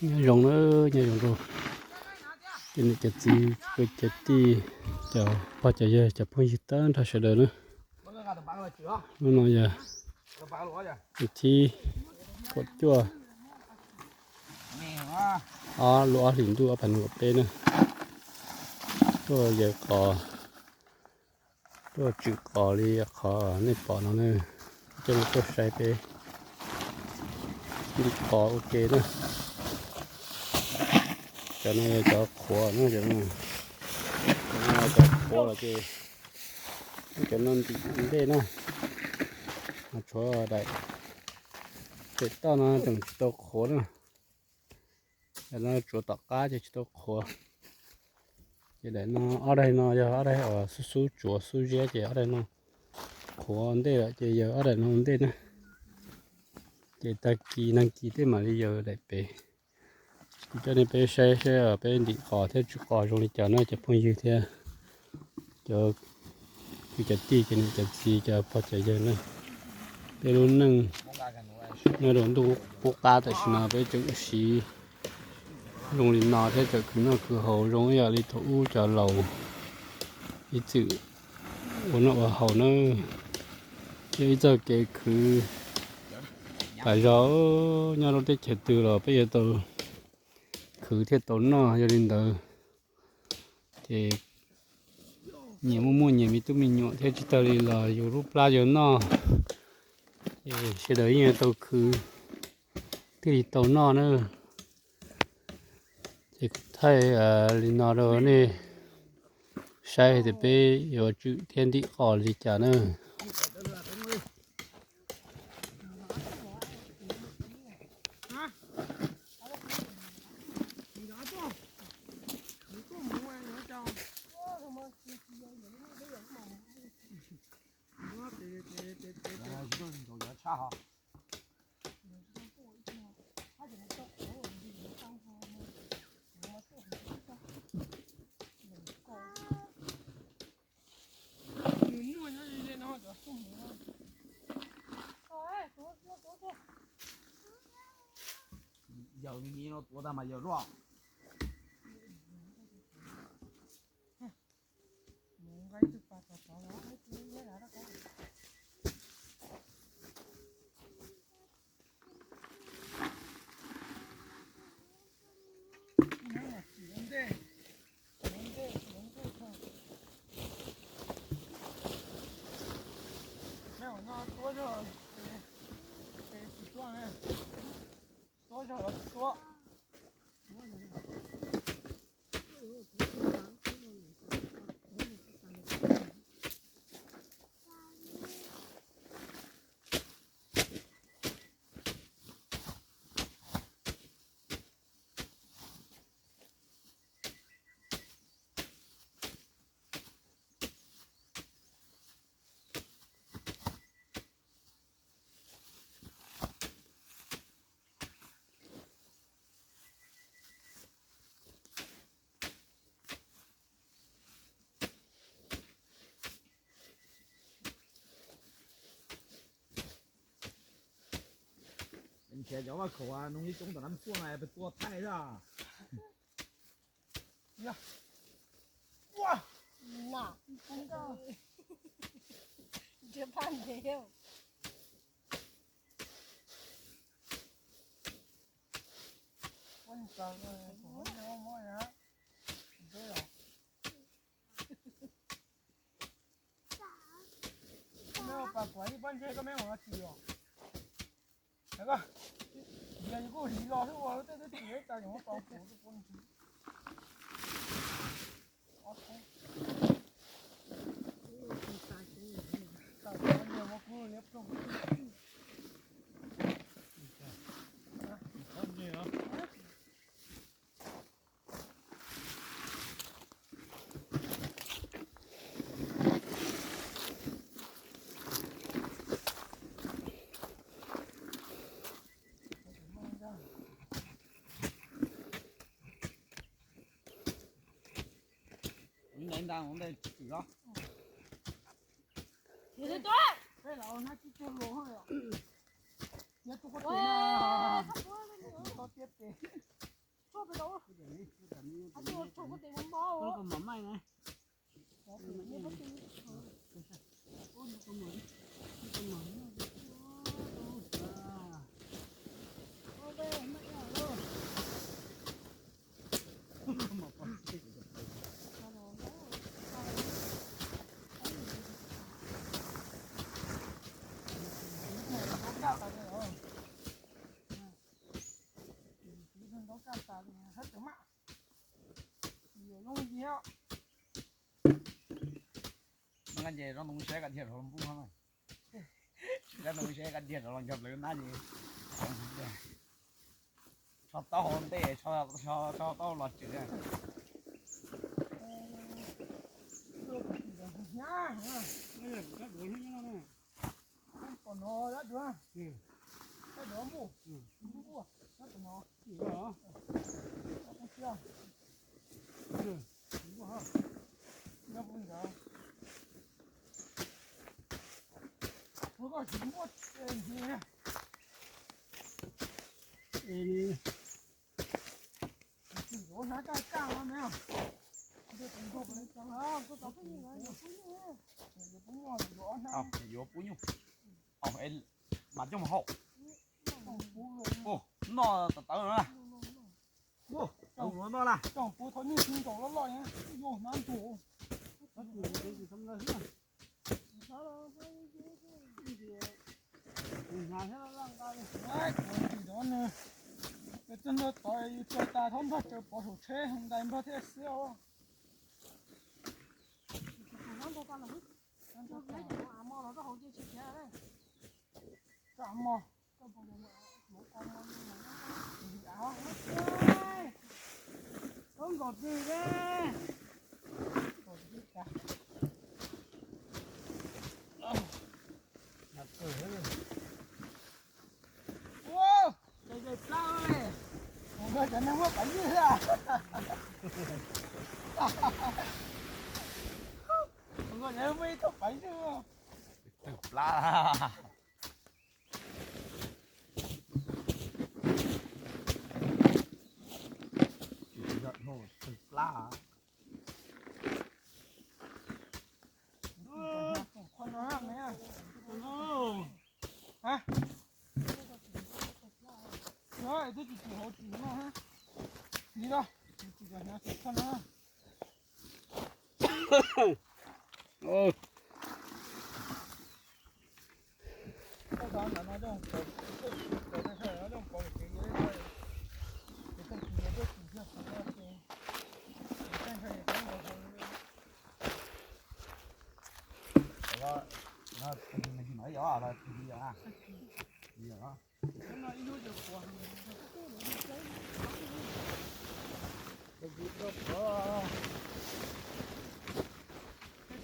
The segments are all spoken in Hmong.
Nyob zoo na, nyob zoo rau cov niam cov txiv, cov kwv cov tij, cov pog cov yawg, cov phooj ywg tag nrho sawv daws na. Hnub no yog thib kaum cuaj, ob lub ob hlis ntuj ob phav nees nkaum peb na. Tuaj yawg qos, tuaj tswm qos li qhov nej pom no na. Coj nej tuaj saib peb ntim qos ua ke na. Cov no yog cov qhuav na, cov no, cov no cov qhuav los ces cov no ntim ntej na. Tshuav daim pem toj no tseem tsis tau qhuav na. Daim no tsuav tom qab ces tsis tau qhuav. Ces daim no, ob daim no yog ob daim uas xub xub tsuav xub ziab ces ob daim no qhuav ntej lawm ces yawg ob daim no ua ntej na. Ces tag kis nag kis tej mam li yawg daim pem. Kuv coj nej peb saib saib peb ntim qos thiab tswm qos zoo li cas na cov phooj ywg thiab cov kwv cov tij, cov niam cov txiv, cov pog cov yawg na. Peb lub neej nyob rau ntuj qub qab tam sim no peb tseem siv zoo li no thiab tseem khwv noj khwv haus zoo ib yam li thaum ub cov laus ib txwm ua noj ua haus na. Yog ib txoj kev khwv tas zog, nyob lub teb chaws twg los peb yuav tau khwv thiaj tau noj. Yog li ntawd ces nyias muaj muaj nyias me tub me nyuam thiab tsis tag li los yus lub plab yuav noj, ces sawv daws yeej yuav tau khwv thiaj li tau noj na. Ces kuv thaij li no rau nej saib tias peb yuav tswm thiab ntim qos li cas na. Yawg mi no tuav tag mas yawg luaj. Tuab zog los tsis tuab. Nrhiav cov vaj khaum no ib coob tom nab xuaj no pes tua thaij xwb. Koj meb ua pas kuav ib pob ntseg koj meb ua no tsis os. Yog yus kuj hliv los xwb ua tej twb tsis tas yus muab tau kuv tus pob ntseg. Tus tiab pem. Nqa ces zov ntoo saib kaj dhia rov los npub no. Zov ntoo saib kaj dhia rov los nrog lawv nab ces, tso taub hau ntej, tso taub hau los tsev. Tom no dab dua, dab dua mus, mus ua, dab tom no, dab pub sia, dab pub ntawd, ua koj tsis muaj ntxiv. Hnab kaj kaj no me, tus nkaus, yuav pub nyuj, mas coj mus hau, noj tawv tawv no na. Coj mus noj na. Coj mus pub thaum nyuj tsis nkaus loj loj, yuav hnab ntuj. Kuv ntsis no nws, peb txog ntua tod yus tsaws tas thaub nrog tsaws pov saum tsheb ntais nrog thiaj xwb os. Koj mos, koj nkaum twg ne? Ua, cov neeg muaj paiv ywg a. Muaj ib tug paiv ywg. Tawg plab. Tawg plab. Twb tsis tsis hauv tsis no, tsis los tsis tsis no.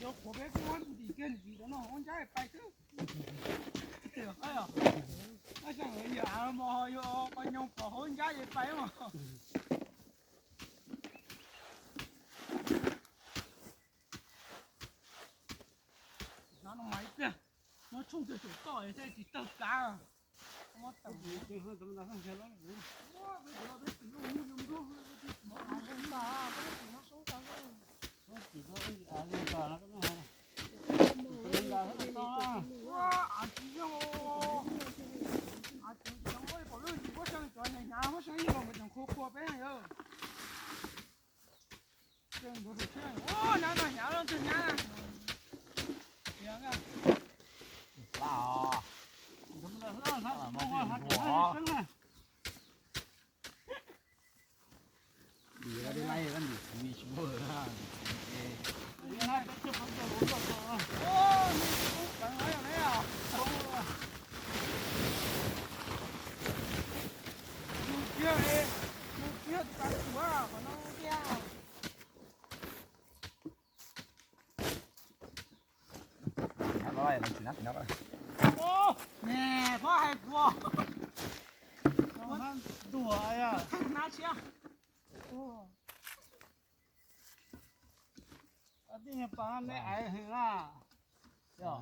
Cov qhuav peb kuj muab ntim kiag ntim rau no hauv ncab pais xwb. Yog qo nyoog pom hauv ncab es pais mas. Hnab no mas ib pliag, muab tshooj kiag saum toj thiaj tsis tawg plab. Ntuas, hnab tshiab. Tij niag pas me aiv heev na. Yog.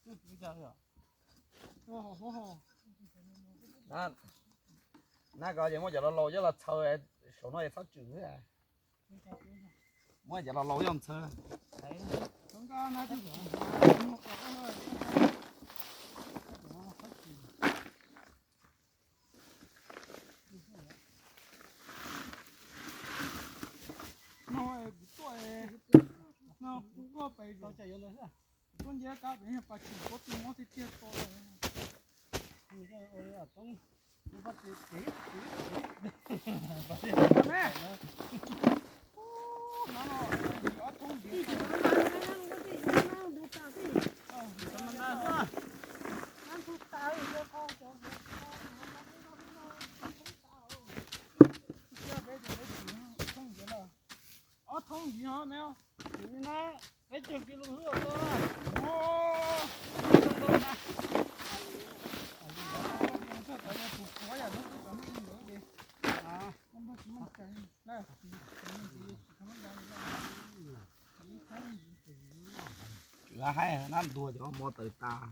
Twb txiv cas yom? Hauv hauv. Nab ko ces muab cov laus laus coj los txhaws, saum no es txhob tswm xwb. Muab cov laus laus coj txhaws. No kuv tuaj, no kuv tuaj pem zos, kuv tuaj nceb kab pem pas tsis, kuv tuaj mob tiag tiag to. Ob thoob ntxiv ho me, peb caug kis lus hwj tau. Tsis haib, nab ntuag cov mo taws tas.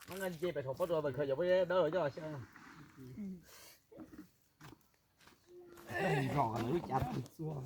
Muab nce pem saum pob tsuas tawm khaws cov pob zeb dawb coj los xyaw. Zom lawv lub cav txua.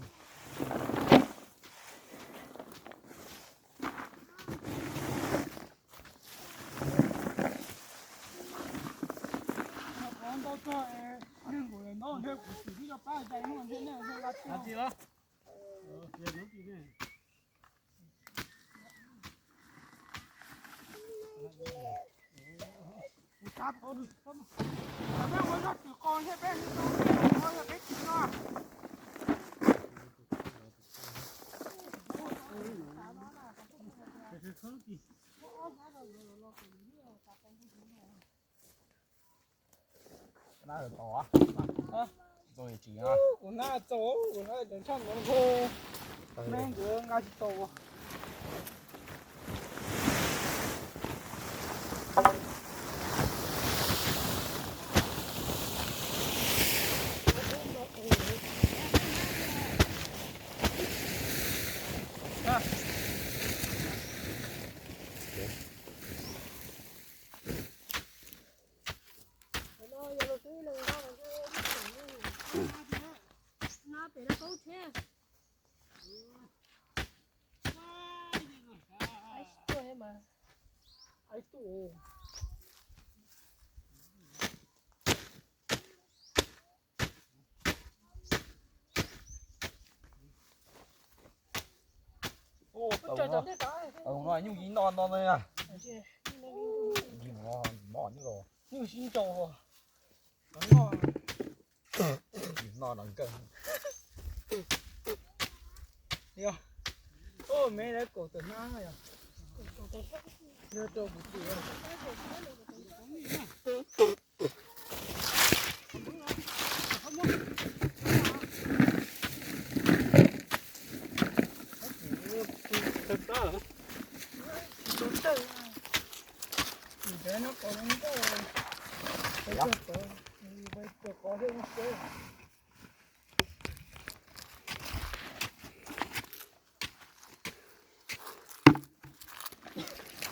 Kuv nab txaus, kuv nab txaus, nab nqa tsis tau. Tau no nyuj yim no no na. Yim no mos nyuj los nyuj sib nraus. Yim no no nkawg. Yog, me lawv kaum tawm hnab yog. Yog rau kuv tus.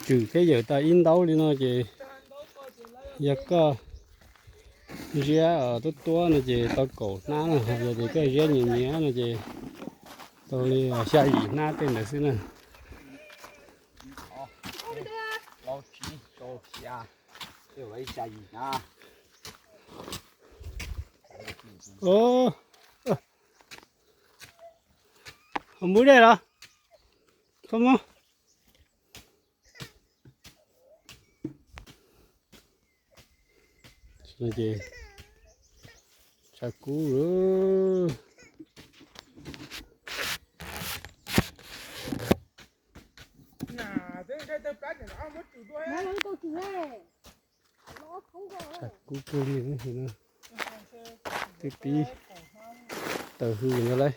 Tswm thiab yawm tau ib ntaub li no ces yog koj ziab tuab tuab no ces tau kaum hnab na, yog tias koj ziab nyias nyias no ces tau li xya yim hnab tej ntawd xwb na. Ho npub dej los? Txhob muab. Ces tshav kub lawm. Tshav kub kawg li no. Twb pib taws hws no lawm.